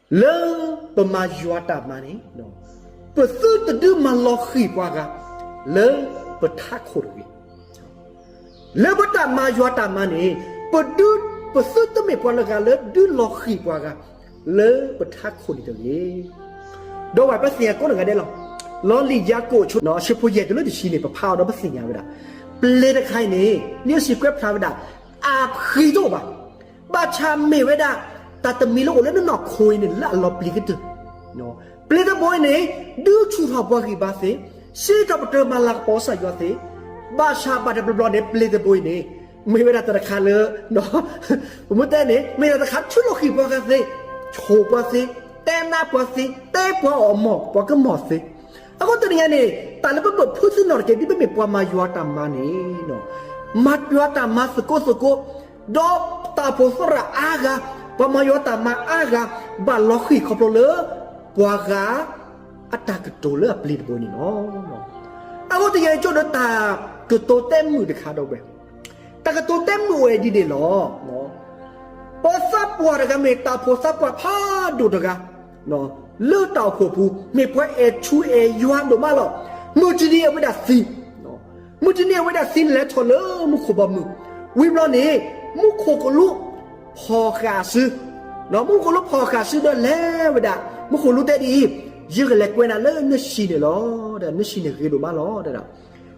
လၢပမၤယွၤတၢ်မၤန့ၣ်, ပသုတဒုးမၤလီၤဃံၤပှၤဂၤ လၢပထးခိၣ်တဂ့ၤ. လၢပတၢ်မၤယွၤတၢ်မၤန့ၣ်, ပဒုး, ပသုတမ့ၢ်ပှၤလၢဂၤလၢဒုးလီၤဃံၤပှၤဂၤ လၢပထးခိၣ်န့ၣ်တဂ့ၤ. ဒီးဝဲပသ့ၣ်ညါကိးဂၤဒဲးလီၤ. လီၢ်လံာ်ယၤကိာ်အဆၢဖိယဲၢ်တုၤလၢတဆံန့ၣ် ပဖးအီၤဒီးပသ့ၣ်ညါဝဲဒၣ်, ပျ့ၤတခါအံၤန့ၣ် လံာ်စီဆှံကွဲးဖျါဝဲဒၣ် အါဖှံတအိၣ်ဘၣ်. ဘၣ်ဆၣ်မ့ၢ်ဝဲဒၣ် တၢ်တမံၤလၢအိၣ်လၢနနီၢ်ခိအံၤန့ၣ် လၢအလီၤပျံၤကတၢၢ်. ပျ့ၤတဘိအံၤန့ၣ် ဒုးဆူၣ်ထီၣ်ပှၤဂံၢ်ဘါသ့, စံးထီၣ်ပတြၢၤမၤလၤကပီၤကစၢ်ယွၤသ့, ဘၣ်ဆၣ်ဘၣ်တဘျီဘျီန့ၣ် ပျ့ၤတဘိအံၤန့ၣ် မ့ၢ်ဝဲဒၣ်တၢ်တခါလၢ ပမ့ၢ်တဲန့ၣ် မ့ၢ်တၢ်တခါထုးလီၤဃံၤပှၤဂၤသ့, ဆိၣ်ပှၤသ့, တဲနါပှၤသ့, တဲပှၤအီၣ်မီၢ် ပှၤကမီၢ်သ့. အဃိတနံၤညါန့ၣ် တၢ်လၢပဘၣ်ဖုသ့ၣ်နီၣ်တက့ၢ် ဒ်ပမ့ၢ်ပှၤမၤယွၤတၢ်မၤန့ၣ်, မၤယွၤတၢ်မၤသကိးသကိး, ဒီးတၢ်အိၣ်ဖှိၣ်သရၣ်အါဂၤ, ပှၤမၤယွၤတၢ်မၤအါဂၤ, ဘၣ်လီၤဃံၤခီဖျိလၢ ပှၤဂၤ အတၢ်ကတိၤလၢအပျ့ၤတဘိန့ၣ်လီၤ. အဃိတနံၤညါ ကၠိဒီးတၢ်ကတိၤတဲမုာ်တခါဒီးဝဲ, တၢ်ကတိၤတဲမုာ်ဝဲဒ်န့ၣ်လီၤ. ပှၤသးပှၢ်တဂၤမ့ၢ်တၢ်အိၣ်ဖှိၣ်သးပှၢ်ဖးဒိၣ်တဂၤ လၢတၢ်အိၣ်ဖှိၣ်ပူၤ မ့ၢ်ပှၤအဲၣ်ထူအဲၣ်ယွၤဒိၣ်မးလီၤ. မုၢ်တနံၤအဝဲဒၣ်သံ, မုၢ်တနံၤအဝဲဒၣ်သံလဲၤထီၣ်လၢမူခိၣ်ဘီမုၢ်, ဝံၤဘျီန့ၣ် မူခိၣ်ကလူးဖီၣ်ဃာ်အစု, မူခိၣ်ကလူးဖီၣ်ဃာ်အစုဒီးလဲၤဝဲဒၣ်, မူခိၣ်ကလူးတဲဒ်အံၤ, ယကလဲၤကွဲနၤလၢနဟံၣ်န့ၣ်လီၤ, နဟံၣ်န့ၣ်ဂ့ၤဒိၣ်မးလီၤ.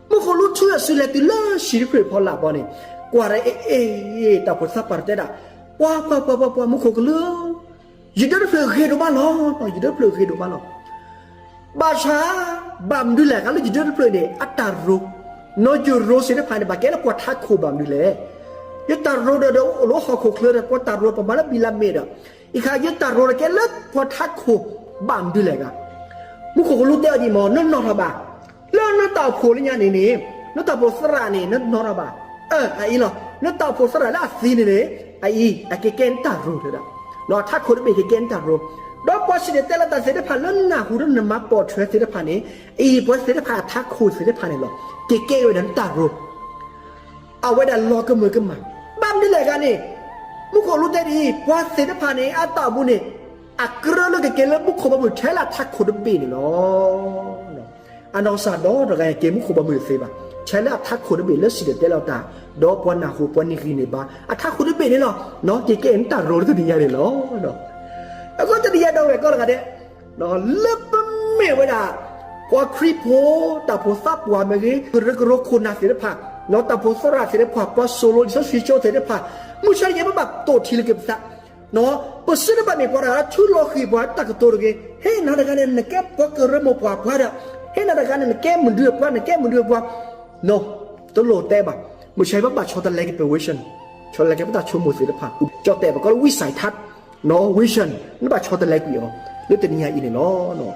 မူခိၣ်ကလူးထုအစုလဲၤတုၤလၢဟံၣ်တဖျၢၣ်ဖီလာ်ဘီန့ၣ်, ကွၢ်ဒီးအ့ၣ်အ့ၣ် တၢ်အိၣ်ဖှိၣ်သးပှၢ်တဲဒၣ်, ပှၤပှၤပှၤပှၤပှၤ မူခိၣ်ကလူး, ယဒၢတဖျၢၣ်ဂ့ၤဒိၣ်မးလီၤ, ယဒၢတဖျၢၣ်ဂ့ၤဒိၣ်မးလီၤ. ဘၣ်ဆၣ် ဘၣ်မနုၤလဲၣ်ဂ့ၤလၢယဒၢတဖျၢၣ်န့ၣ် အတၢ်ရိၤ, နီၢ်ယရိၤသ့ၣ်တဖၣ်န့ၣ် ဘၣ်ကဲလၢပှၤထးခိၣ်ဘၣ်မနုၤလဲၣ်. ယတၢ်ရိၤဒီး ဒီးအိၣ်လၢဟီၣ်ခိၣ်ချၢဒီး ပှၤတၢ်ရိၤပမၤလၢဘံလးမဲာ်ဒီး, အံၤခါ ယတၢ်ရိၤဒီးကဲလၢပှၤထးခိၣ်ဘၣ်မနုၤလဲၣ်ဂ့ၤ. မူခိၣ်ကလူးတဲအီၤဒ်အံၤမး, နနီၣ်ထီၣ်ဘၣ် လၢနတၢ်အိၣ်ဖှိၣ်လၢညါန့ၣ်န့ၣ်, နတၢ်အိၣ်ဖှိၣ်သရၣ်န့ၣ် နနီၣ်ထီၣ်ဘၣ်. အအံၤလီၤ, နတၢ်အိၣ်ဖှိၣ်သရၣ်လၢအသံန့ၣ်န့ၣ်, အအံၤ အကကဲနတၢ်ရိၤတဒၣ်, ဒီးထးခိၣ်တဘ့ၣ်ကကဲနတၢ်ရိၤ, ဒီးပှၤစံၣ်တဲၤတဲလီၤတၢ်သ့ၣ်တဖၣ်လၢနနၢ်ဟူဒီးနမၤပိာ်ထွဲသ့ၣ်တဖၣ်န့ၣ်, အံၤ ပှၤသ့ၣ်တဖၣ်အထးခိၣ်သ့ၣ်တဖၣ်န့ၣ်လီၤ, ကကဲဝဲဒၣ်နတၢ်ရိၤ အဝဲဒၣ်လီၤကမၢကမၣ်. ဘၣ်မနုၤလဲၣ်ဂ့ၤန့ၣ်, မူခိၣ်ကလူးတဲဒ်အံၤ, ပှၤသ့ၣ်တဖၣ်န့ၣ် အတၢ်အိၣ်မူန့ၣ်, အကြၢးလၢကကဲလၢမူခိၣ်ဘီမုၢ်ထဲလၢအထးခိၣ်တဘ့ၣ်န့ၣ်လီၤ. အနီၢ်ကစၢ်ဒီတဂၤကဲမူခိၣ်ဘီမုၢ်တသ့ဘၣ်, ထဲလၢအထးခိၣ်တဘ့ၣ်လၢစံၣ်တဲၤတဲလီၤတၢ်, ဒီးပှၤနၢ်ဟူပှၤန့ၢ်ဂံၢ်န့ၢ်ဘါ, အထးခိၣ်တဘ့ၣ်န့ၣ်လီၤ, ကကဲနတၢ်ရိၤလၢတနံၤညါန့ၣ်လီၤ. အဃိတနံၤညါဒီးဝဲၢ်ကိးဂၤဒဲး လၢပမ့ၢ်ဝဲဒၣ် ပှၤခရံာ်ဖိ တၢ်အိၣ်ဖှိၣ်သးပှၢ်မ့ၢ်ဂ့ၤ, ကရၢကရိခိၣ်နၢ်သ့ၣ်တဖၣ်, တၢ်အိၣ်ဖှိၣ်သရၣ်သ့ၣ်တဖၣ်, ပှၤစိာ်လိလံာ်စီဆှံကၠိသ့ၣ်တဖၣ်, မုၢ်ဆါတနံၤညါ ပဘၣ်တိၢ်ထံလၢက့ၤပသး, ပသုတဘၣ်မ့ၢ်ပှၤတဂၤလၢထုးလီၤဃံၤပှၤတၢ်ကတိၤတဂ့ၤ, ဟ့ၣ်နၤတဂၤန့ၣ် နကဲပှၤကရၢမိၢ်ပှၢ်ပှၤဒီး, ဟ့ၣ်နၤတဂၤန့ၣ် နကဲမနုၤပှၤ, နကဲမနုၤပှၤ, တလိၣ်တဲဘၣ်. မုၢ်ဆါတနံၤညါ ပဘၣ်ဆီတလဲက့ၤပ vision, ဆီတလဲက့ၤပတၢ်ဆိကမိၣ်သ့ၣ်တဖၣ်, ကၠီတဲာ်ပကိးလၢ ဝိစၢၢ်ထတ် vision, နဘၣ်ဆီတလဲကွံာ်အီၤ လၢတနံၤညါအံၤန့ၣ်လီၤ.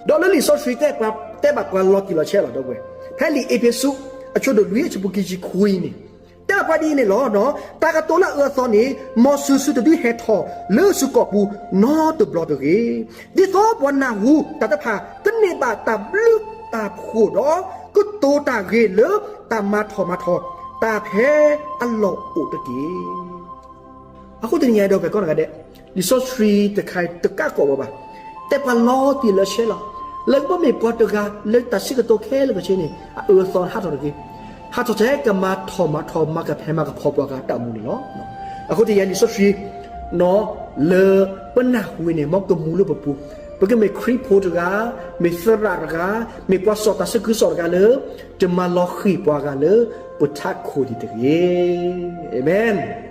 ဒီးလၢလံာ်စီဆှံတဲပှၤ, တဲဘၣ်ပှၤလီၤတံၢ်လီၤဆဲးလီၤ ဒီပုၢ်ဝဲၢ်, ဖဲလံာ်အ့းဖ့းစူး အဆၢဒိၣ်လွံၢ် အဆၢဖိခံဆံခွံန့ၣ်, တဲဘၣ်ပှၤဒ်အံၤန့ၣ်လီၤ. တၢ်ကတိၤလၢအအၢအသီန့ၣ် မ်သုသုတဒုးဟဲထီၣ်လၢသုကိာ်ပူၤနီတဘျီတဂ့ၤ. ဒ်သိးပှၤနၢ်ဟူတၢ်တဖၣ် ကန့ၢ်ဘၣ်တၢ်ဘျုးတၢ်ဖှိၣ်ဒီး ကတိၤတၢ်ဂ့ၤလၢတၢ်မၤထီၣ်မၤထီ, တၢ်ဖဲအလီၢ်အိၣ်တက့ၢ်. အဃိတနံၤညါဒီပုၢ်ဝဲၢ်ကိးဂၤဒဲး, လံာ်စီဆှံတခါတကးကီးဝဲဘၣ်, တဲပှၤလီၤတံၢ်လီၤဆဲးလီၤ. လၢပမ့ၢ်ပှၤတဂၤ လၢတၢ်စံးကတိၤခဲလၢာ်ခဲဆ့န့ၣ် အအၢအသီဟးထီၣ်တဂ့ၤ. ဟးထီၣ်ထဲကမၤထီၣ်မၤထီ မၤကဖဲမၤကဖီပှၤဂၤတၢ်အိၣ်မူန့ၣ်လီၤ. အဃိတနံၤညါလံာ်စီဆှံ လၢပနၢ်ဟူန့ၣ် မ်ကမူလၢပပူၤ, ပကမ့ၢ်ခရံာ်ဖိတဂၤ, မ့ၢ်သရၣ်တဂၤ, မ့ၢ်ပှၤစိာ်တၢ်သးခုကစီၣ်တဂၤလၢ တမၤလီၤဃံၤပှၤဂၤလၢပထးခိၣ်ဒံးတဂ့ၤ. အၤမ့ၣ်.